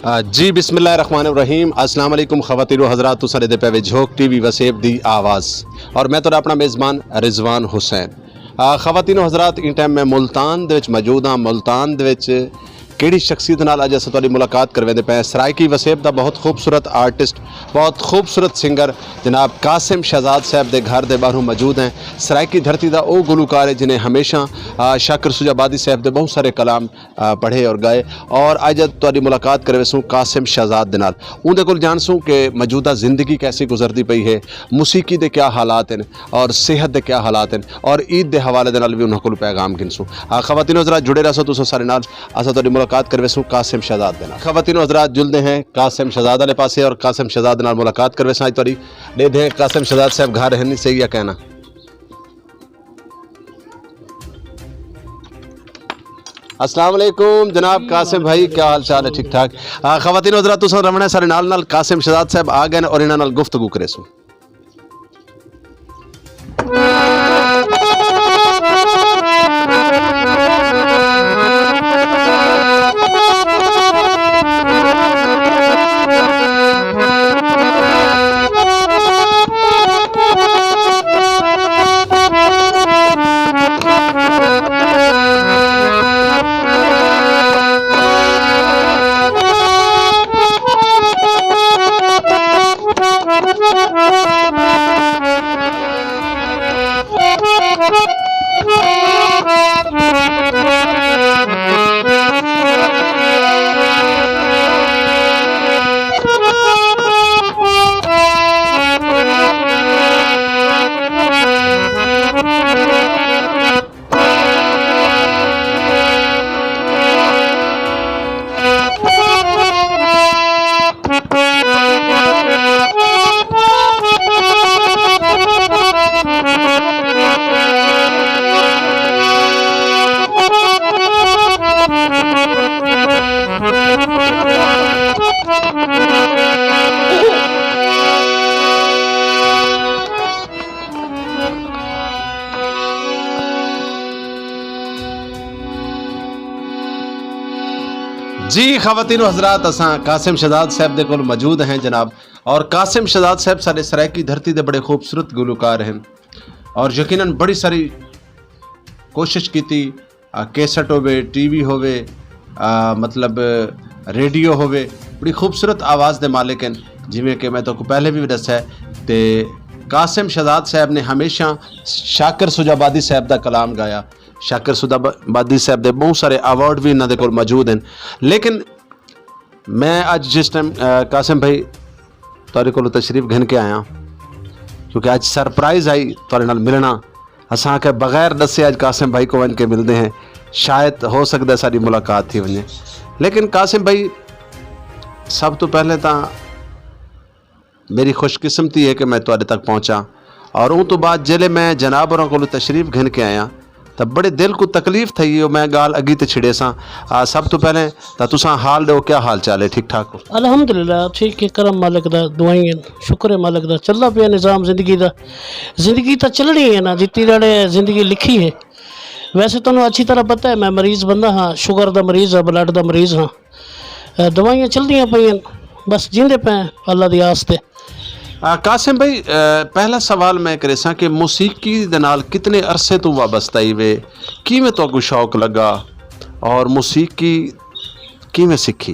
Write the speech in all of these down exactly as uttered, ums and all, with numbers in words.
آ، جی، بسم اللہ الرحمن الرحیم۔ السلام علیکم خواتین و حضرات، تساں ݙیہدے پئے وے جھوک ٹی وی وسیب دی آواز، اور میں تہاݙا اپݨا میزبان رضوان حسین۔ آ، خواتین و حضرات، ایں ٹائم میں ملتان دے وچ موجود ہاں۔ ملتان دے وچ کیڑھی شخصیت نال اڄ اساں تہاݙی ملاقات کرویندے پئے ہیں؟ سرائیکی وسیب دا بہت خوبصورت آرٹسٹ، بہت خوبصورت سنگر جناب قاسم شہزاد صاحب دے گھر دے ٻاہروں موجود ہیں۔ سرائیکی دھرتی دا او گلوکار ہے جنہیں ہمیشہ، آ، شاکر سجا آبادی صاحب دے بہت سارے کلام آ، پڑھے اور گائے۔ اور اڄ تہاݙی ملاقات کرویسوں قاسم شہزاد دے نال۔ اوندے کول ڄاݨسوں کہ موجودہ زندگی کیسی گزردی پئی ہے، موسیقی دے کیا حالات ہیں اور صحت دے کیا حالات ہیں، اور عید دے حوالے دے نال وی انہاں کول پیغام گھنسوں۔ آ، خواتین و حضرات، جڑے رہسو تساں سارے نال، اساں تہاݙی ملاقات کرویسوں قاسم شہزاد دے نال۔ خواتین و حضرات، جلدے ہیں قاسم شہزاد والے پاسے اور قاسم شہزاد دے نال ملاقات کرویساں۔ اڄ تہاݙی ݙیہدے ہیں قاسم شہزاد صاحب گھر ہیں، صحیح ہے کہنا؟ السلام علیکم جناب قاسم بھائی، کیا حال چال ہے؟ ٹھیک ٹھاک؟ آ، خواتین و حضرات، تساں رہوݨا ہے سارے نال نال، قاسم شہزاد صاحب آ ڳئے نے اور انہاں نال گفتگو کریسوں۔ جی خواتین و حضرات، اساں قاسم شہزاد صاحب دے کول موجود ہیں جناب، اور قاسم شہزاد صاحب ساݙے سرائیکی دھرتی دے بڑے خوبصورت گلوکار ہیں، اور یقیناً بڑی ساری کوشش کیتی، آ، کیسٹ ہووے، ٹی وی ہووے، آ، مطلب ریڈیو ہووے، بڑی خوبصورت آواز دے مالک ہیں۔ جویں کہ میں تہاکوں پہلے وی ݙسیا ہے، تے قاسم شہزاد صاحب نے ہمیشہ شاکر سجا آبادی صاحب دا کلام گایا۔ شاکر سجا آبادی صاحب دے بہت سارے ایوارڈ وی انہاں دے کول موجود ہیں۔ لیکن میں اڄ جس ٹائم، آ، قاسم بھائی تہاݙے کولوں تشریف گھن کے آیا، کیونکہ اڄ سرپرائز آئی تہاݙے نال ملݨا۔ اساں آکھیا بغیر ݙسے اڄ قاسم بھائی کوں ونڄ کے ملدے ہیں، شاید ہو سڳدا ہے ساݙی ملاقات تھی ونڄے۔ لیکن قاسم بھائی، سب توں پہلے تاں میری خوش قسمتی ہے کہ میں تہاݙے تک پہنچا، اور اوں توں بعد جیلے میں جناب ہوراں کولوں تشریف گھن کے آیا، تاں بڑے دل کوں تکلیف تھئی، او میں ڳالھ اڳی تے چھڑیساں۔ آ، سب توں پہلے تاں تساں حال ݙیو، کیا حال چال ہے؟ ٹھیک ٹھاک ہو؟ الحمدللہ، ٹھیک ہے، کرم مالک دا، دعائیں ہیں، شکر ہے مالک دا، چلدا پیا نظام زندگی دا۔ زندگی تاں چلݨی ہے نا، جتنی ݙیہاڑ زندگی لکھی ہے۔ ویسے تہاݙوں اچھی طرح پتہ ہے، میں مریض بندہ ہاں، شوگر دا مریض ہاں، بلڈ دا مریض ہاں۔ اے، دوائیاں چلدیاں پئین، بس جیندے پئے ہیں اللہ دی آس تے۔ آ، قاسم بھائی، آ، پہلا سوال میں کریساں کہ موسیقی دے نال کتنے عرصے توں وابستہ ہیوے؟ کیویں تہاکوں شوق لڳا اور موسیقی کیویں سکھی؟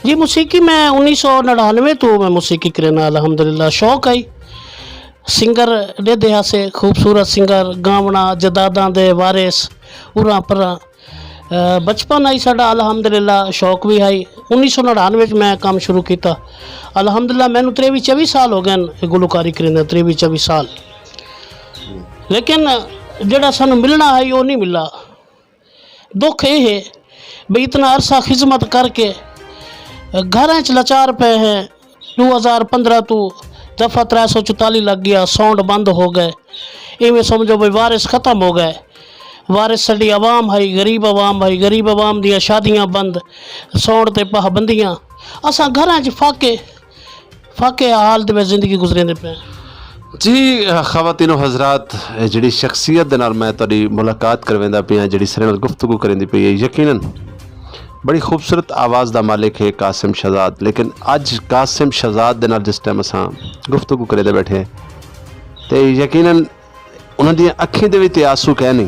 جی، موسیقی میں انیس سو نڑانوے توں میں موسیقی کرینا، الحمدللہ شوق ہئی۔ سنگر ݙیہدے ہاسے، خوبصورت سنگر، ڳاوݨا، جداداں دے وارث، اُراں پراں۔ اے، بچپن ہئی ساݙا، الحمدللہ شوق وی ہئی۔ انیس سو نڑانوے وچ میں کم شروع کیتا۔ الحمدللہ مینوں تریوی چوی سال ہو ڳئے ہن گلوکاری کریندے، تریوی چوی سال۔ لیکن جیڑھا سانوں ملݨا ہئی، او نہیں ملا۔ دکھ اے ہے بھئی اتنا عرصہ خدمت کر کے گھراں اچ لچار پئے ہیں۔ ݙو ہزار پندرہ توں دفعہ ترے سو چوتالی لڳ ڳیا، ساؤنڈ بند ہو ڳئے۔ ایویں سمجھو بھئی وارث ختم ہو ڳئے۔ وارث ساݙی عوام ہئی، غریب عوام ہئی، غریب عوام دیاں شادیاں بند، ساؤنڈ تے پابندیاں۔ اساں گھراں اچ فاقے، فاقے حال دے وچ زندگی گزریندے پئے ہیں۔ جی، خواتین و حضرات، اے جڑی شخصیت دے نال میں تہاݙی ملاقات کرویندا پیاں، جڑی ساݙے نال گفتگو کریندی پئی ہے، یقیناً بڑی خوبصورت آواز دا مالک ہے قاسم شہزاد، لیکن اڄ قاسم شہزاد دے نال جس ٹائم اساں گفتگو کریندے ٻیٹھے ہیں تے یقیناً انہاں دیاں اکھیں دے وچ تے آنسو کائنی،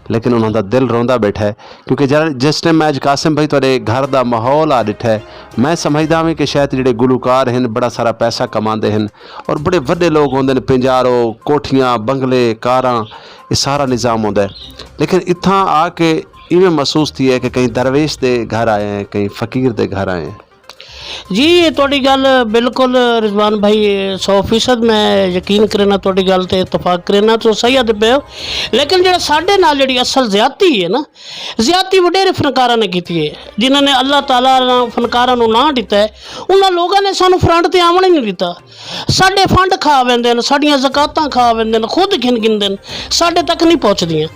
لیکن انہاں دا دل روندا ٻیٹھا ہے، کیونکہ جر جس ٹائم میں اڄ قاسم بھائی تہاݙے گھر دا ماحول آ ݙٹھا ہے، میں سمجھدا ہاں کہ شاید جیڑھے گلوکار ہن بڑا سارا پیسہ کماندے ہن اور بڑے وݙے لوگ ہوندے ہن، پنجارو، کوٹھیاں، بنگلے، کاراں، اے سارا نظام ہوندا ہے، لیکن اتھاں آ کے ایویں محسوس تھیے کہ کہیں درویش دے گھر آئے ہیں، کہیں فقیر دے گھر آئے ہیں۔ جی، اے تہاݙی ڳالھ بالکل، رضوان بھائی، سو فیصد میں یقین کرینا، تہاݙی ڳالھ تے اتفاق کرینا، تساں صحیح آہدے پئے ہو۔ لیکن جیڑھا ساݙے نال جیڑھی اصل زیادتی ہے نا، زیادتی وݙیرے فنکاراں نے کیتی ہے، جنہاں نے اللہ تعالیٰ نال فنکاراں نوں ناں ݙتا ہے، انہاں لوکاں نے سانوں فرنٹ تے آوݨ ہی نہیں ݙتا۔ ساݙے فنڈ کھا ویندے ہن، ساݙیاں زکوٰتاں کھا ویندے ہن، خود گھن گھندے ہن، ساݙے تک نہیں پہنچدیاں۔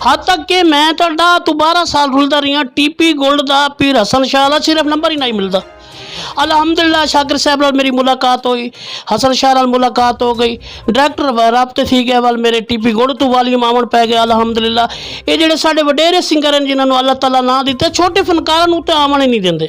حد تک کہ میں تاں ݙاہ توں ٻارہاں سال رلدا رہیا، ٹی پی گولڈ دا، پیر حسن شاہ دا صرف نمبر ہی نہیں ملدا۔ الحمدللہ شاکر صاحب نال میری ملاقات ہوئی، حسن شاہ نال ملاقات ہو گئی، ڈائریکٹر رابطے تھی ڳئے، ول میرے ٹی پی گولڈ توں والیوم آوݨ پئے ڳئے، الحمدللہ۔ اے جیڑھے ساݙے وݙیرے سنگر ہن جنہاں نوں اللہ تعالیٰ ناں ݙتے، چھوٹے فنکاراں نوں تے آوݨ ہی نہیں ݙیندے۔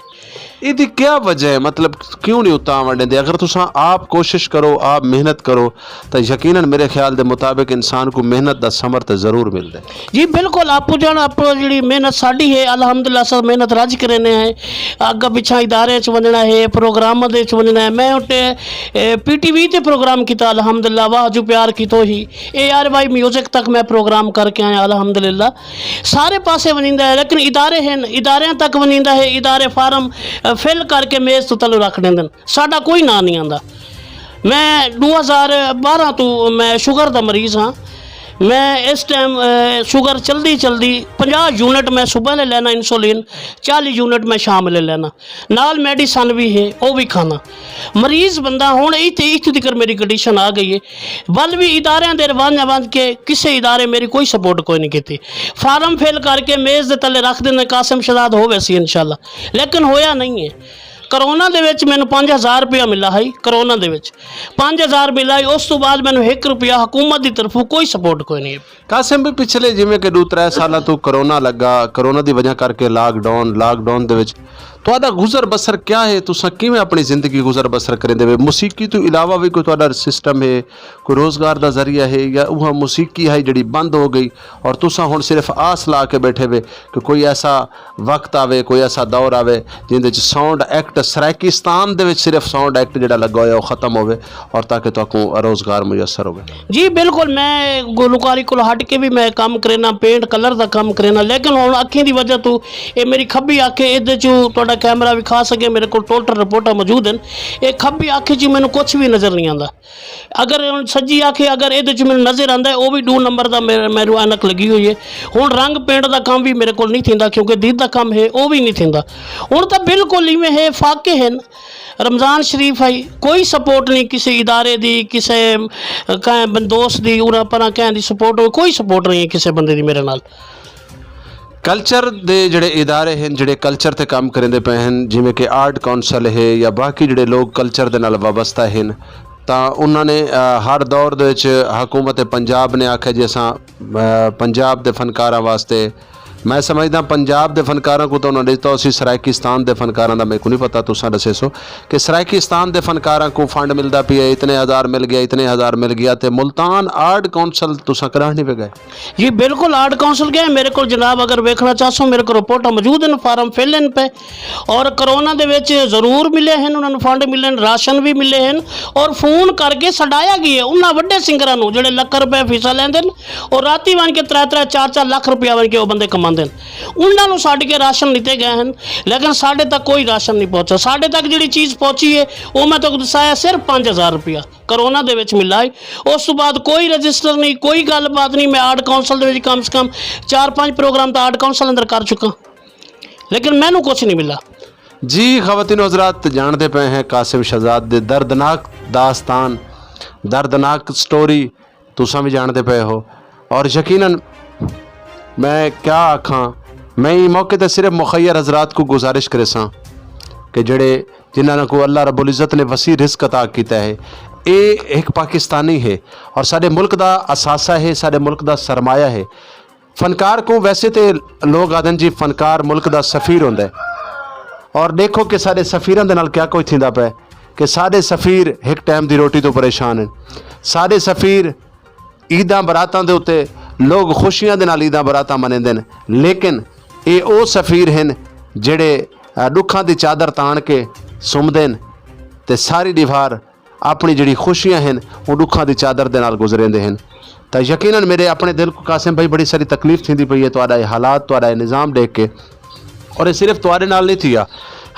ایندی کیا وجہ ہے؟ مطلب کیوں نہیں اتاں آوݨ ݙیندے؟ اگر تساں آپ کوشش کرو، آپ محنت کرو، تاں یقیناً میرے خیال دے مطابق انسان کوں محنت دا ثمر تے ضرور ملدا ہے۔ جی بالکل، آپو جان، آپو جیڑھی محنت ساݙی ہے، الحمدللہ اساں محنت رڄ کرینے ہیں۔ اڳاں پچھاں ادارے اچ ونڄݨا ہے، پروگراماں دے اچ ونڄݨا ہے۔ میں اتے پی ٹی وی تے پروگرام کیتا، الحمدللہ واہ جو پیار کیتو ہی۔ اے آر وائی میوزک تک میں پروگرام کر کے آیا، الحمدللہ۔ سارے پاسے ونڄیندا ہے، لیکن ادارے ہن، اداریاں تک ونڄیندا ہے، ادارے فارم فل کر کے میز توں تلے رکھ ݙیندن، ساݙا کوئی ناں نہیں آندا۔ میں ݙو ہزار ٻارہاں توں میں شوگر دا مریض ہاں۔ میں اس ٹائم شوگر چلدی چلدی پنجاہ یونٹ میں صبح لے لینا انسولین، چالی یونٹ میں شام لے لینا، نال میڈیسن وی ہے، او وی کھانا۔ مریض بندہ ہن ایتھے، ایتھوں تکر میری کنڈیشن آ گئی ہے۔ ول وی اداریاں دے ونڄ ونڄ کے کسے ادارے میری کوئی سپورٹ کوئی نہیں کیتی۔ فارم فل کر کے میز دے تلے رکھ ݙیندے، قاسم شہزاد ہو ویسی انشاءاللہ، لیکن ہویا نہیں ہے۔ کرونا دے وچ مینوں پنج ہزار روپیہ ملا ہئی، کرونا دے وچ پنج ہزار ملا ہئی، اس توں بعد مینوں ہک روپیہ حکومت دی طرفوں کوئی سپورٹ کوئی نہیں۔ قاسم بھائی، پچھلے جیویں کہ ݙو ترے سالاں توں کرونا لڳا، کرونا دی وجہ کر کے لاک ڈاؤن، لاک ڈاؤن دے وچ تہاݙا گزر بسر کیا ہے؟ تساں کیویں اپݨی زندگی گزر بسر کریندے وے؟ موسیقی توں علاوہ وی کوئی تہاݙا سسٹم ہے، کوئی روزگار دا ذریعہ ہے، یا اوہا موسیقی ہئی جیڑھی بند ہو ڳئی اور تساں ہݨ صرف آس لا کے ٻیٹھے وے کہ کوئی ایسا وقت آوے، کوئی ایسا دور آوے جیندے وچ ساؤنڈ ایکٹ سرائیکستان دے وچ صرف ساؤنڈ ایکٹ جیڑھا لڳا ہویا او ختم ہووے اور تاکہ تہاکوں روزگار میسر ہووے؟ جی بالکل، میں گلوکاری کولوں ہٹ کے وی میں کم کرینا، پینٹ کلر دا کم کرینا، لیکن ہݨ اکھیں دی وجہ توں اے میری کھبی اکھ ہے، ایندے چوں تہاݙا کیمرہ وکھا سڳے، میرے کول ٹوٹل رپورٹاں موجود ہن، اے کھبی اکھ چوں مینوں کچھ وی نظر نہیں آندا۔ اگر ہݨ سڄی اکھ ہے، اگر ایندے چوں مینوں نظر آندا ہے، او وی ݙو نمبر دا میرے، میرے عینک لڳی ہوئی ہے۔ ہݨ رنگ پینٹ دا کم وی میرے کول نہیں تھیندا، کیونکہ دید دا کم ہے، او وی نہیں تھیندا۔ ہݨ تاں بالکل ایویں ہے، فاقے ہن۔ رمضان شریف ہئی، کوئی سپورٹ نہیں کسے ادارے دی، کسے کہیں بن-، دوست دی، انہاں پراں کہیں دی سپورٹ ہوئے، کوئی سپورٹ نہیں ہے کسے بندے دی میرے نال۔ کلچر دے جڑے ادارے ہن، جڑے کلچر تے کم کریندے پئے ہن، جیویں کہ آرٹ کونسل ہے یا باقی جڑے لوگ کلچر دے نال وابستہ ہن، تاں انہاں نے، آ، ہر دور دے وچ حکومت پنجاب نے آکھیا جی اساں، آ، پنجاب دے فنکاراں واسطے، میں سمجھداں پنجاب دے فنکاراں کوں تاں انہاں ݙتا ہوسی، سرائیکستان دے فنکاراں دا میکوں نہیں پتہ، تساں ݙسیسو کہ سرائیکستان دے فنکاراں کوں فنڈ ملدا پیا، اتنے ہزار مل گیا، اتنے ہزار مل گیا، تے ملتان آرٹ کونسل تساں کݙاہ نہیں پئے ڳئے؟ جی بالکل، آرٹ کونسل ڳئے، میرے کول جناب اگر ویکھݨا چاہسو، میرے کول رپورٹاں موجود ہن، فارم فل ہن پئے، اور کرونا دے وچ ضرور ملے ہن، انہاں نوں فنڈ ملے ہن، راشن وی ملے ہن، اور فون کر کے سݙایا ڳیا ہے انہاں وݙے سنگراں نوں جڑے لکھ روپے فیساں لیندے ہن، اور راتی ونڄ کے ترے ترے چار چار لکھ روپیہ ونڄ کے او بندے کماندے ہن، انہاں نوں سݙ کے راشن ݙتے ڳئے ہن، لیکن ساݙے تک کوئی راشن نہیں پہنچا۔ ساݙے تک جڑی چیز پہنچی ہے، او میں تہاکوں ݙسایا صرف پنج ہزار روپیہ۔ کرونا دے وچ ملا ہے۔ اس توں بعد کوئی رجسٹر نہیں، کوئی گل بات نہیں۔ میں آرٹ کونسل دے وچ کم سے کم چار پنج پروگرام تاں آرٹ کونسل اندر کر چکا، لیکن مینوں کچھ نہیں ملا۔ جی خواتین و حضرات، جاݨدے پئے ہیں قاسم شہزاد دے دردناک داستان، دردناک سٹوری تساں وی جاݨدے پئے ہو، اور یقیناً میں کیا آکھاں، میں ایں موقع تے صرف مخیر حضرات کوں گزارش کریساں کہ جڑے، جنہاں کوں اللہ رب العزت نے وسیع رزق عطا کیتا ہے، اے ہک پاکستانی ہے اور ساݙے ملک دا اثاثہ ہے، ساݙے ملک دا سرمایہ ہے۔ فنکار کوں ویسے تے لوگ آہدن جی فنکار ملک دا سفیر ہوندا ہے، اور ݙیکھو کہ ساݙے سفیراں دے نال کیا کچھ تھیندا پئے، کہ ساݙے سفیر ہک ٹائم دی روٹی توں پریشان ہن۔ ساݙے سفیر عیداں براتاں دے اتے لوگ خوشیاں دے نال عیداں براتاں منیندن، لیکن اے او سفیر ہن جڑے، آ، ݙکھاں دی چادر تاݨ کے سمدن تے ساری ݙیوار اپݨی جڑی خوشیاں ہن، اوں ݙکھاں دی چادر دے نال گزریندے ہن۔ تاں یقیناً میݙے اپݨے دل کوں قاسم بھائی بڑی ساری تکلیف تھیندی پئی ہے تہاݙا اے حالات، تہاݙا اے نظام ݙیکھ کے۔ اور اے صرف تہاݙے نال نہیں تھیا،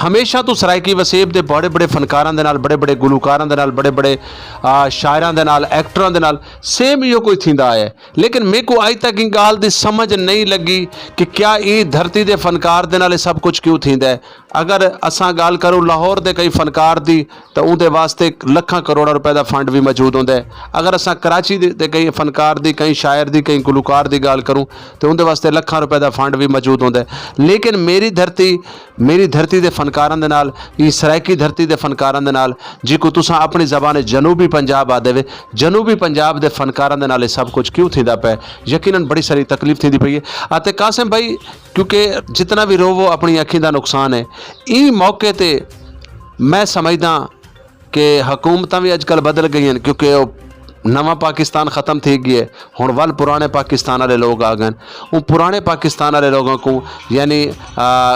ہمیشہ توں سرائیکی وسیب دے بڑے بڑے فنکاراں دے نال، بڑے بڑے گلوکاراں دے نال، بڑے بڑے، آ، شاعراں دے نال، ایکٹراں دے نال سیم ایہو کچھ تھیندا آیا ہے۔ لیکن میکوں اڄ تک ایں ڳالھ دی سمجھ نہیں لڳی کہ کیا ایں دھرتی دے فنکار دے نال اے سب کچھ کیوں تھیندا ہے۔ اگر اساں ڳالھ کروں لاہور دے کئی فنکار دی، تاں اوندے واسطے لکھاں کروڑاں روپے دا فنڈ وی موجود ہوندا ہے۔ اگر اساں کراچی دے، دے کئی فنکار دی، کئی شاعر دی، کئی گلوکار دی ڳالھ کروں، تاں اوندے واسطے لکھاں روپے دا فنڈ وی موجود ہوندا ہے۔ لیکن میری دھرتی، میری دھرتی دے فنکاراں دے نال، ایں سرائیکی دھرتی دے فنکاراں دے نال، جیکوں تساں اپݨی زبان وچ جنوبی پنجاب آہدے وے، جنوبی پنجاب دے فنکاراں دے نال اے سب کچھ کیوں تھیندا پئے؟ یقیناً بڑی ساری تکلیف تھیندی پئی ہے۔ اتے قاسم بھائی، کیونکہ جتنا وی روو اپݨی اکھیں دا نقصان ہے۔ ایں موقع تے میں سمجھداں کہ حکومتاں وی اڄ کل بدل ڳئی ہن، کیونکہ او نواں پاکستان ختم تھی ڳیا ہے، ہݨ ول پراݨے پاکستان والے لوگ آ ڳئے ہن۔ اوں پراݨے پاکستان والے لوگاں کوں، یعنی، آ،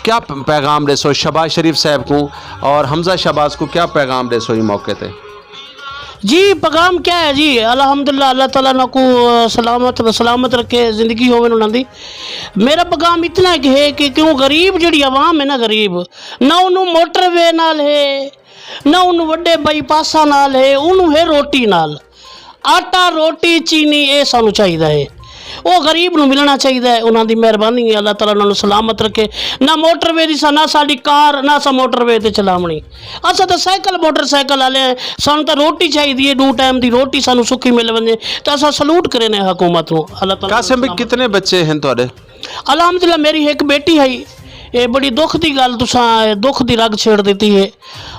کیا پ-، پیغام ݙیسو شہباز شریف صاحب کوں اور حمزہ شہباز کوں، کیا پیغام ݙیسو ایں موقع تے؟ جی، پیغام کیا ہے جی؟ الحمدللہ، اللہ تعالیٰ انہاں کوں سلامت، سلامت رکھے، زندگی ہووے انہاں دی۔ میرا پیغام اتنا کہ ہے کہ کیوں غریب جڑی عوام ہے نا، غریب، نہ انہوں موٹر وے نال ہے، نہ انہوں وڈے بائی پاساں نال ہے، انہوں ہے روٹی نال۔ آٹا، روٹی، چینی، اے سانوں چاہیدا ہے۔ او غریب نوں ملݨا چاہیدا ہے۔ انہاں دی مہربانی ہے، اللہ تعالیٰ انہاں نوں سلامت رکھے۔ نہ موٹر وے دی سا، نہ ساݙی کار، نہ سا موٹر وے تے چلاوݨی۔ اساں تاں سائیکل، موٹر سائیکل والے ہیں، سانوں تاں روٹی چاہیدی ہے، ݙو ٹائم دی روٹی سانوں سکھی مل ونڄے، تاں اساں سلوٹ کرینے حکومت نوں۔ اللہ تعالیٰ قاسم بھائی، سلامت۔ کتنے بچے ہیں تہاݙے؟ الحمدللہ، میری ہک بیٹی ہئی۔ اے بڑی دکھ دی ڳالھ، تساں دکھ دی رڳ چھیڑ ݙتی ہے۔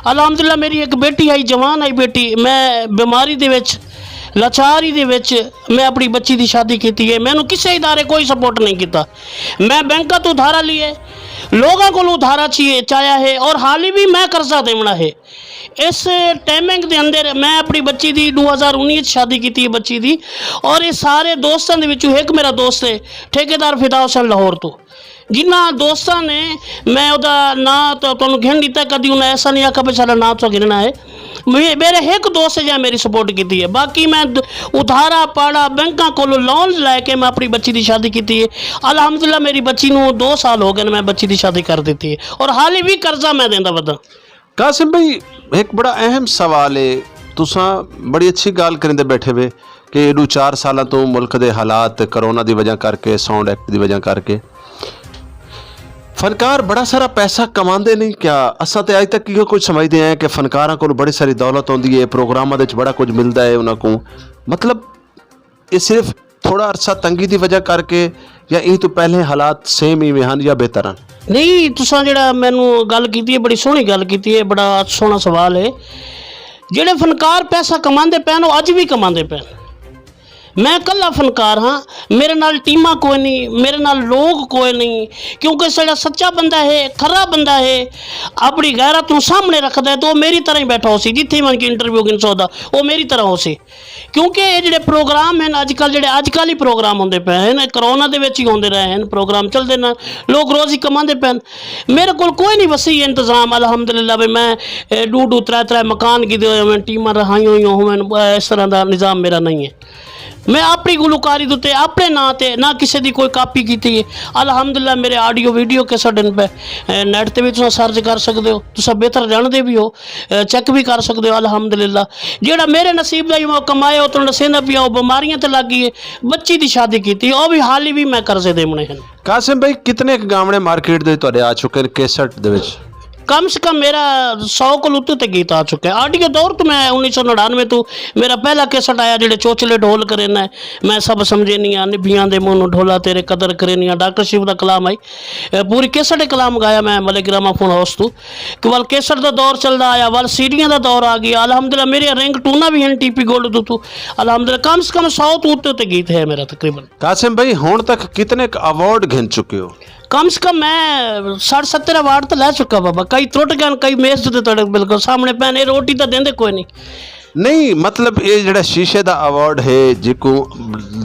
الحمدللہ، میری ہک بیٹی ہئی، جوان ہئی بیٹی، میں بیماری دے وچ، لاچاری دے وچ میں اپݨی بچی دی شادی کیتی ہے۔ مینوں کسے ادارے کوئی سپورٹ نہیں کیتا۔ میں بینکاں توں ادھارا لیے، لوگاں کولوں ادھارا چیے، چایا ہے اور حالی بھی میں قرضہ دیوݨا ہے۔ اس ٹائمنگ دے اندر میں اپݨی بچی دی ݙو ہزار انیس وچ شادی کیتی ہے بچی دی، اور اے سارے دوستاں دے وچوں ہک میرا دوست ہے، ٹھیکیدار فدا حسین لاہور توں۔ جنہاں دوستاں نے، میں اودا ناں تاں تہانوں گھن ݙتا، کدی انہاں ایسا نہیں آکھا بھئی ساݙا ناں تساں گھنݨا ہے۔ مے-، میرے ہک دوست ہے جنہاں میری سپورٹ کیتی ہے، باقی میں د-، ادھارا پاڑا بینکاں کولوں لونز لے کے میں اپݨی بچی دی شادی کیتی ہے۔ الحمدللہ، میری بچی نوں دو سال ہو ڳئے نے، میں بچی دی شادی کر ݙتی ہے اور حالی بھی قرضہ میں دیندا وداں۔ قاسم بھائی، ہک بڑا اہم سوال ہے، تساں بڑی اچھی ڳالھ کریندے ٻیٹھے وے کہ ایݙو چار سالاں توں ملک دے حالات کرونا دی وجہ کر کے، ساؤنڈ ایکٹ دی وجہ کر کے فنکار بڑا سارا پیسہ کماندے نہیں کیا؟ اساں تے اڄ تک ایہو کچھ سمجھدے ہیں کہ فنکاراں کول بڑی ساری دولت ہوندی ہے، پروگراماں دے وچ بڑا کچھ ملدا ہے انہاں کوں۔ مطلب، اے صرف تھوڑا عرصہ تنگی دی وجہ کر کے یا ایں توں پہلے حالات سیم ایویں ہن یا بہتر ہن؟ نہیں، تساں جڑا مینوں گل کیتی ہے، بڑی سوہݨی گل کیتی ہے، بڑا سوہݨا سوال ہے۔ جڑے فنکار پیسہ کماندے پئے ہن، او اڄ وی کماندے پئے ہن۔ میں کلھا فنکار ہاں، میرے نال ٹیماں کوئی نہیں، میرے نال لوگ کوئی نہیں، کیونکہ جڑا سچا بندہ ہے، کھرا بندہ ہے، اپݨی غیرت نوں سامݨے رکھدا ہے، تو او میری طرح ہی ٻیٹھا ہوسی، جتھے ونڄ کے انٹرویو گھنسو دا، او میری طرح ہوسی۔ کیونکہ اے جڑے پروگرام ہن، اڄ کل جڑے اڄ کل ہی پروگرام ہوندے پئے ہن، کرونا دے وچ ہی ہوندے رہے ہن، پروگرام چلدے نہ، لوگ روزی کماندے پئے ہن۔ میرے کول کوئی نہیں وسیع انتظام، الحمدللہ، بھئی میں، اے، ݙو ݙو، ترے ترے مکان گھدے ہوئے ہوون، ٹیماں رہائیاں ہوئیاں ہوون، اے، اس طرح دا نظام میرا نہیں ہے۔ میں اپݨی گلوکاری دے اُتے، اپݨے ناں تے، نہ کسے دی کوئی کاپی کیتی ہے۔ الحمدللہ، میرے آڈیو ویڈیو کیسٹ ہن پئے، اے، نیٹ تے وی تساں سرچ کر سڳدے ہو، تساں بہتر ڄاݨدے وی ہو، اے، چیک وی کر سڳدے ہو۔ الحمدللہ، جیڑھا میرے نصیب دا ہی میں کمایا، او تاں ݙسیندا پیا، او بیماریاں تے لڳ ڳئی ہے۔ بچی دی شادی کیتی، او وی حالی وی میں قرضے دیوݨے ہن۔ قاسم بھائی، کتنے ک گاوݨے مارکیٹ دے وچ تہاݙے آ چکے ہن کیسٹ دے وچ؟ کم سے کم میرا سو کولوں اُتے تے گیت آ چکا ہے۔ آڈیو دور تو میں انیس سو نڑانوے تو میرا پہلا کیسٹ آیا، جڑے چوچلے ڈھول کرینا ہے، میں سب سمجھینی ہاں، نبھیاں دے منہ نوں ڈھولا تیرے قدر کرینی ہاں، ڈاکٹر شریف دا کلام آئی۔ اے، پوری کیسٹ کلام گایا میں ملک گرامافون ہاؤس تو۔ کہ ول کیسٹ دا دور چلدا آیا، ول سیڈیاں دا دور آ گیا۔ الحمدللہ، میری رنگ ٹونا بھی ہیں ٹی پی گولڈ تو، تو الحمدللہ کم سے کم سو تو اُتے تے گیت ہے میرا تقریباً۔ قاسم بھائی، ہݨ تک کتنے ک ایوارڈ گھن چکے ہو؟ کم سے کم میں ساٹھ ستر ایوارڈ تو لے چکا بابا، کئی ترٹ گئے، کئی میز تے تھوڑے بالکل سامنے پے نے، روٹی تو دیندے کوئی نہیں۔ نہیں، مطلب، یہ جڑا شیشے دا ایوارڈ ہے، جیکوں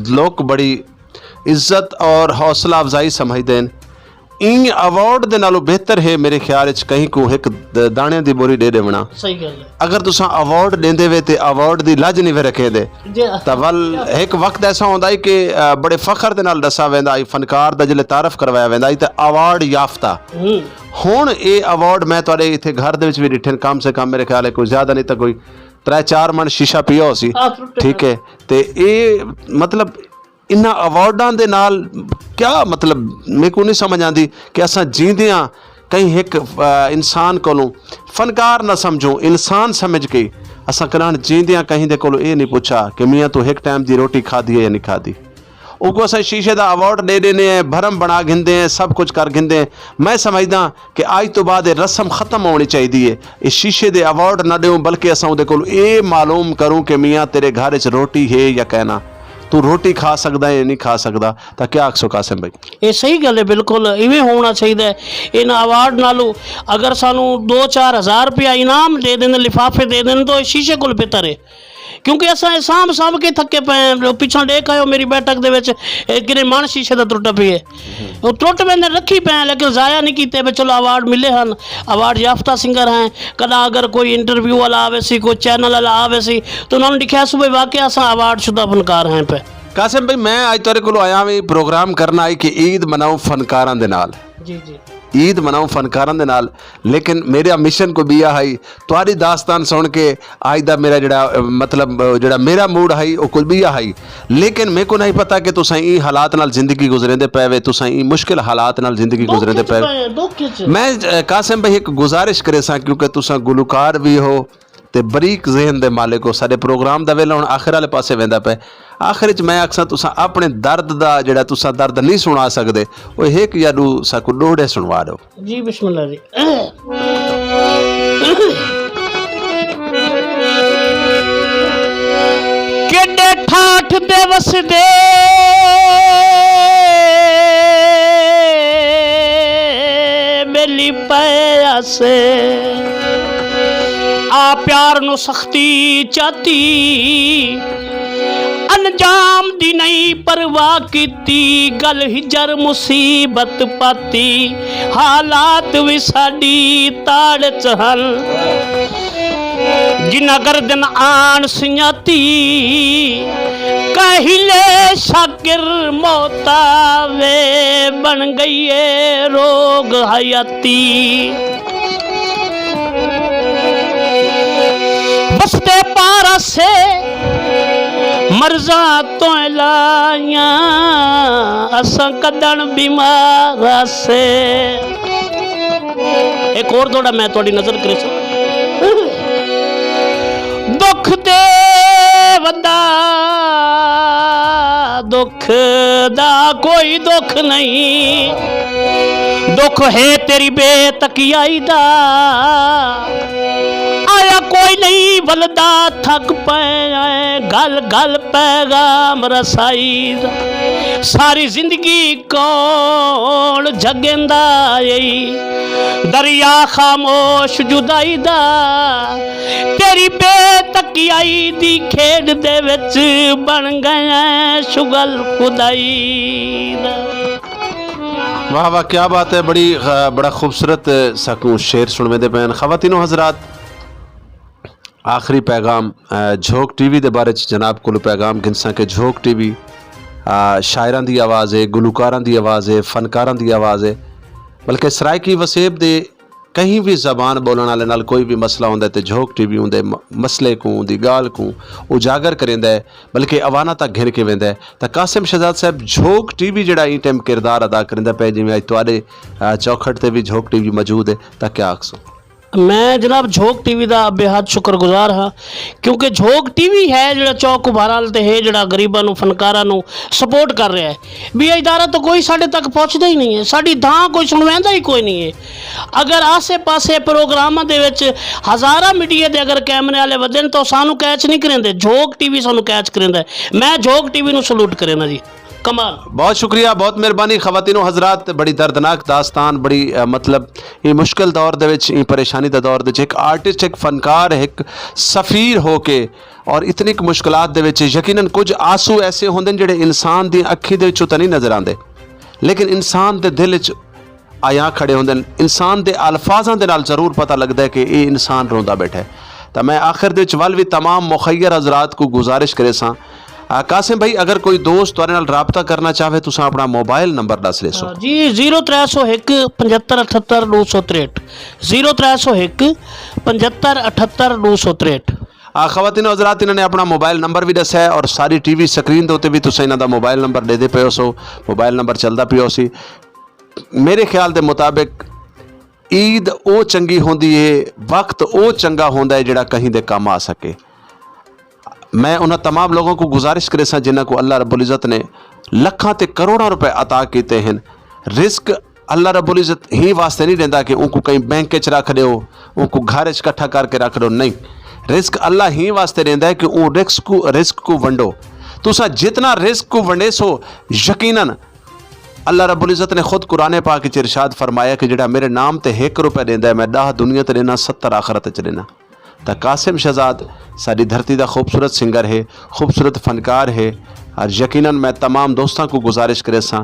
لوک بڑی عزت اور حوصلہ افزائی سمجھدے ہیں، این ایوارڈ دے نالوں بہتر ہے میرے خیال وچ کہیں کو ایک د- دانے دی بوری ڈے ڈیونا۔ صحیح گل ہے۔ اگر تساں ایوارڈ ڈیندے وے تے ایوارڈ دی لج نہیں وے رکھے دے، جی۔ تاں ول ایک وقت ایسا ہوندا ہے کہ، آ، بڑے فخر دے نال ڈسا ویندا ہے، فنکار دا جلے تعارف کروایا ویندا ہے تے ایوارڈ یافتہ۔ ہوں۔ ہن اے ایوارڈ میں تہاڈے ایتھے گھر دے وچ وی ڈٹھن، کم سے کم میرے خیال ہے کوئی زیادہ نہیں تاں کوئی ترے چار من شیشہ پیا ہوسی۔ آ، ترٹے ٹھیک ہے۔ تے اے، مطلب، انہاں ایوارڈاں دے نال کیا، مطلب، میکوں نہیں سمجھ آندی کہ اساں جیندیاں کہیں ہک، آ، انسان کولوں، فنکار نہ سمجھوں، انسان سمجھ کے اساں کݙاہݨ جیندیاں کہیں دے کولوں اے نہیں پچھا کہ میاں تو ہک ٹائم دی روٹی کھادی ہے یا نہیں کھادی۔ اوکوں اساں شیشے دا ایوارڈ ݙے ݙینے ہیں، بھرم بݨا گھندے ہیں، سب کچھ کر گھندے ہیں۔ میں سمجھداں کہ اڄ توں بعد اے رسم ختم ہوݨی چاہیدی ہے۔ اے شیشے دے ایوارڈ نہ ݙیوں، بلکہ اساں اوندے کولوں اے معلوم کروں کہ میاں تیرے گھر وچ روٹی ہے یا کائنا، توں روٹی کھا سڳدا ہے یا نہیں کھا سڳدا۔ تاں کیا آکھسو قاسم بھائی؟ اے صحیح گل ہے، بالکل ایویں ہونا چاہیدا ہے۔ انہاں ایوارڈ نالوں اگر سانوں دو چار ہزار روپیہ انعام ݙے ݙین، لفافے ݙے ݙین، تو اے شیشے کول بہتر ہے۔ کیونکہ اساں اے سانبھ سانبھ کے تھکے پئے ہیں۔ پچھاں ݙیکھ آیو میری بیٹھک دے وچ، اے کنے مݨ شیشے دا ترٹا پیا ہے۔ او ترٹ ویندے رکھی پئے ہیں، لیکن ضائع نہیں کیتے پئے۔ چلو، ایوارڈ ملے ہن، ایوارڈ یافتہ سنگر ہیں۔ کݙاں اگر کوئی انٹرویو والا آوے سی، کوئی چینل والا آوے سی، تو انہاں نوں ݙکھا سو بھئی واقعی اساں ایوارڈ شدہ فنکار ہیں پئے۔ قاسم بھائی، میں اڄ تہاݙے کولوں آیا وی پروگرام کرݨ آئی کہ عید مناؤں فنکاراں دے نال۔ جی، جی۔ عید مناؤں فنکاراں دے نال، لیکن میرا مشن کوئی ٻیا ہئی۔ تہاݙی داستان سݨ کے اڄ دا میرا جڑا، مطلب، جڑا میرا موڈ ہئی، او کوئی ٻیا ہئی۔ لیکن میکوں نہیں پتہ کہ تساں ایں حالات نال زندگی گزریندے پئے وے، تساں ایں مشکل حالات نال زندگی دکھ گزریندے وچ پئے وے۔ پئے ہیں، دکھ وچ۔ میں، اے، قاسم بھائی، ہک گزارش کریساں، کیونکہ تساں گلوکار وی ہو، تے باریک ذہن دے مالک ہو۔ ساݙے پروگرام دا ویلا ہݨ آخر والے پاسے ویندا پئے۔ آخر وچ میں آکھساں، تساں اپݨے درد دا، جڑا تساں درد نہیں سݨا سڳدے، او ہک یا ݙو ساکوں ݙوہڑے سݨوا ݙیو۔ جی، بسم اللہ جی۔ کیݙے ٹھاٹھ دے وسدے ٻیلی پئے آسے۔ آ پیار نوں سختی چاتی، انجام دی نئیں پرواہ کیتی۔ گل ہجر مصیبت پاتی، حالات وی ساݙی تاڑ چ ہن۔ جنہاں گردن آن سنڄاتی، کاہلے شاکر موتا وے، بݨ ڳئی اے روڳ حیاتی۔ وسدے پاراسے مرضاں توں لائیاں، اساں کݙݨ بیمار آسے۔ ہک ہور دوہڑا میں تہاݙی نظر کریساں۔ دکھ دے وندا، دکھ دا کوئی دکھ نہیں، دکھ ہے تیری بے تکیائی دا۔ آیا کوئی نہیں ولدا، تھک پئے ہیں، گل گل پیغام رسائی دا۔ ساری زندگی کون جھڳیندا اے، دریا خاموش جدائی دا۔ تیری بے تکیائی دی کھیݙ دے وچ بݨ ڳئے ہیں شغل خدائی دا۔ واہ واہ، کیا بات ہے، بڑی، آ، بڑا خوبصورت، آ، ساکوں شعر سݨویندے پئے ہن۔ خواتین و حضرات، آخری پیغام، آ، جھوک ٹی وی دے بارے چ جناب کولوں پیغام گھنساں کہ جھوک ٹی وی، آ، شاعراں دی آواز ہے، گلوکاراں دی آواز ہے، فنکاراں دی آواز ہے، بلکہ سرائیکی وسیب دے کہیں وی زبان ٻولݨ والے نال کوئی وی مسئلہ ہوندا ہے تے جھوک ٹی وی اوندے م-، مسئلے کوں، اوندی ڳالھ کوں اجاگر کریندا ہے، بلکہ عواناں تک گھن کے ویندا ہے۔ تاں قاسم شہزاد صاحب، جھوک ٹی وی جڑا ایں ٹائم کردار ادا کریندا پئے، جیویں اڄ تہاݙے، آ، چوکھٹ تے وی جھوک ٹی وی موجود ہے، تاں کیا آکھسو؟ میں جناب جھوک ٹی وی دا بے حد شکر گزار ہاں، کیونکہ جھوک ٹی وی ہے جڑا چوک ابھارا تے ہے جڑا غریباں نوں، فنکاراں نوں سپورٹ کر رہا ہے۔ ٻیا ادارہ تو کوئی ساݙے تک پہنچدا ہی نہیں ہے، ساݙی دھاں کوئی سݨویندا ہی کوئی نہیں ہے۔ اگر آسے پاسے پروگراماں دے وچ ہزاراں میڈیا دے اگر کیمرے والے ودن تو سانوں کیچ نہیں کریندے، جھوک ٹی وی سانوں کیچ کریندا ہے۔ میں جھوک ٹی وی نوں سلوٹ کرینا جی۔ کمال۔ بہت شکریہ، بہت مہربانی۔ خواتین و حضرات، بڑی دردناک داستان، بڑی، آ، مطلب، ایں مشکل دور دے وچ، ایں پریشانی دے دور دے وچ ہک آرٹسٹ، ہک فنکار، ہک سفیر ہو کے اور اتنی مشکلات دے وچ یقیناً کچھ آنسو ایسے ہوندے جڑے انسان دی اکھیں دے وچوں تاں نہیں نظر آندے، لیکن انسان دے دل وچ آیاں کھڑے ہوندن۔ انسان دے الفاظاں دے نال ضرور پتہ لگدا ہے کہ اے انسان روندا بیٹھا ہے۔ تاں میں آخر دے وچ ول وی تمام مخیر حضرات کوں گزارش کریساں، آ، قاسم بھائی، اگر کوئی دوست تہاݙے نال رابطہ کرنا چاہوے، تساں اپݨا موبائل نمبر ݙس ݙیسو۔ جی، زیرو ترے سو ہک پنجھتر اٹھتر ݙو سو تریہٹھ، زیرو ترے سو ہک پنجھتر اٹھتر ݙو سو تریہٹھ۔ آ، خواتین و حضرات، انہاں نے اپݨا موبائل نمبر وی ݙسیا ہے اور ساری ٹی وی سکرین دے اتے وی تساں انہاں دا موبائل نمبر ݙیندے پئے ہوسو، موبائل نمبر چلدا پیا ہوسی۔ میرے خیال دے مطابق عید او چنگی ہوندی ہے، وقت او چنگا ہوندا ہے جڑا کہیں دے کم آ سکے۔ میں انہاں تمام لوگوں کو گزارش کریساں جنہاں کو اللہ رب العزت نے لکھاں تے کروڑاں روپے عطا کیتے ہیں۔ رزق اللہ رب العزت ہی واسطے نہیں ݙیندا کہ اونکوں کہیں بینک اچ رکھ ݙیو، اونکوں گھر اچ کٹھا کر کے رکھ ݙیو، نہیں۔ رزق اللہ ہی واسطے ݙیندا ہے کہ اوں رزق کو، رزق کو ونڈو۔ تساں جتنا رزق کو ونڈیسو، یقیناً اللہ رب العزت نے خود قرآن پاک اچ ارشاد فرمایا کہ جڑا میرے نام تے ہک روپے ݙیندا ہے، میں ݙاہ دنیا تے ݙینا، ستر آخرت اچ ݙینا۔ تاں قاسم شہزاد ساݙی دھرتی دا خوبصورت سنگر ہے، خوبصورت فنکار ہے، اور یقیناً میں تمام دوستاں کو گزارش کریساں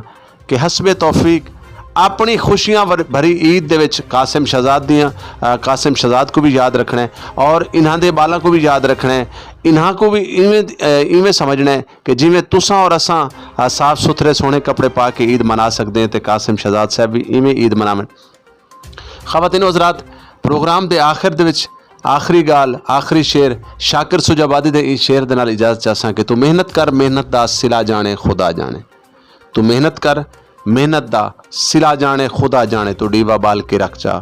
کہ حسب توفیق اپݨی خوشیاں ور-، بھری عید دے وچ قاسم شہزاد دیاں، آ، قاسم شہزاد کو بھی یاد رکھنا ہے اور انہاں دے ٻالاں کو بھی یاد رکھنا ہے، انہاں کو بھی ایویں، آ، ایویں سمجھنا ہے کہ جیویں تساں اور اساں، آ، صاف ستھرے سوہݨے کپڑے پا کے عید منا سڳدے ہیں تے قاسم شہزاد صاحب بھی ایویں عید مناون۔ خواتین و حضرات، پروگرام دے آخر دے وچ آخری ڳالھ، آخری شعر، شاکر سجھ آبادی دے ایں شعر دے نال اجازت چاہساں کہ تو محنت کر، محنت دا صلہ ڄاݨے خدا ڄاݨے۔ تو محنت کر، محنت دا صلہ ڄاݨے خدا ڄاݨے، تو ݙیوا ٻال کے رکھ چا،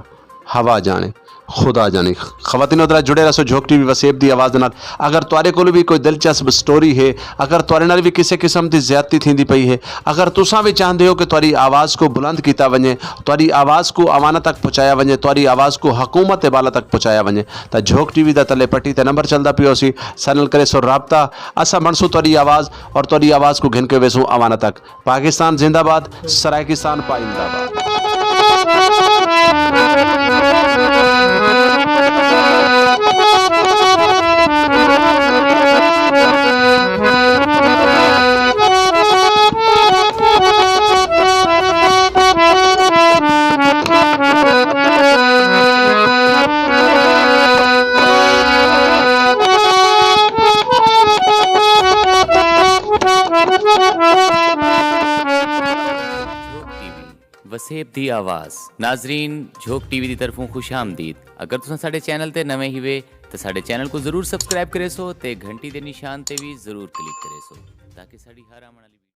ہوا ڄاݨے خدا ڄاݨے۔ خواتین و حضرات، جڑے رہسو جھوک ٹی وی وسیب دی آواز دے نال۔ اگر تہاݙے کول بھی کوئی دلچسپ سٹوری ہے، اگر تہاݙے نال بھی کسے قسم دی زیادتی تھیندی پئی ہے، اگر تساں بھی چاہندے ہو کہ تہاݙی آواز کو بلند کیتا ونڄے، تہاݙی آواز کو عواناں تک پہنچایا ونڄے، تہاݙی آواز کو حکومت دے ٻالاں تک پہنچایا ونڄے، تاں جھوک ٹی وی دا تلے پٹی تے نمبر چلدا پیا ہوسی، ساݙے نال کریسو رابطہ، اساں بݨسوں تہاݙی آواز اور تہاݙی آواز کو گھن کے ویسوں عواناں تک۔ پاکستان زندہ باد، سرائیکستان پائندہ باد۔ جھوک ٹی وی، وسیب دی آواز۔ ناظرین، جھوک ٹی وی دی طرفوں خوش آمدید۔ اگر تساں ساڈے چینل تے نویں ہیوے تاں ساڈے چینل کوں ضرور سبسکرائب کریسو تے گھنٹی دے نشان تے وی ضرور کلک کریسو تاکہ ساڈی ہر آوݨ والی